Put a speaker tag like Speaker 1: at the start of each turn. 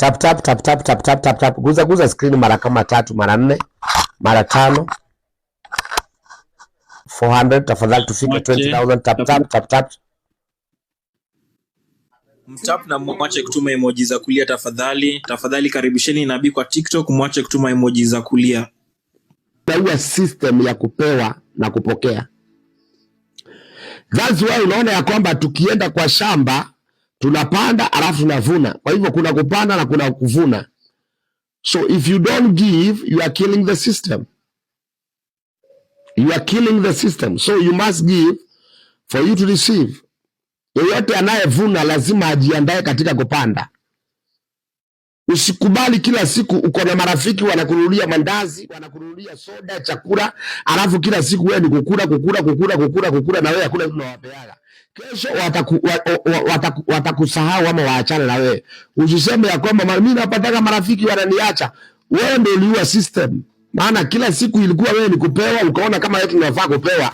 Speaker 1: Tap tap tap tap tap tap tap tap. Guza guza screen mara kama tatu, mara nne, mara tano. 400 tafadhali, tufike
Speaker 2: Mwache
Speaker 1: 20,000. Tap tap tap tap.
Speaker 2: Mtap na mwache kutuma emoji za kulia tafadhali. Tafadhali karibisheni Nabii kwa TikTok, mwache kutuma emoji za kulia.
Speaker 1: Huwa system ya kupewa na kupokea. That's why unaona ya kwamba tukienda kwa shamba tunapanda alafu tunavuna. Kwa hivyo kuna kupanda na kuna kuvuna. So if you don't give, you are killing the system. You are killing the system. So you must give for you to receive. Yeyote anayevuna lazima ajiandae katika kupanda. Usikubali kila siku uko na marafiki wanakununulia mandazi, wanakununulia soda, chakula, alafu kila siku wewe ni kukula kukula kukula kukula kukula, na wewe hakuna kitu unawapeaga. Kesho watakusahau ama waachane na wewe. Usiseme ya kwamba mimi napataka marafiki wananiacha. Wewe ndio uliua system, maana kila siku ilikuwa wewe ni kupewa, ukaona kama wewe tunafaa kupewa.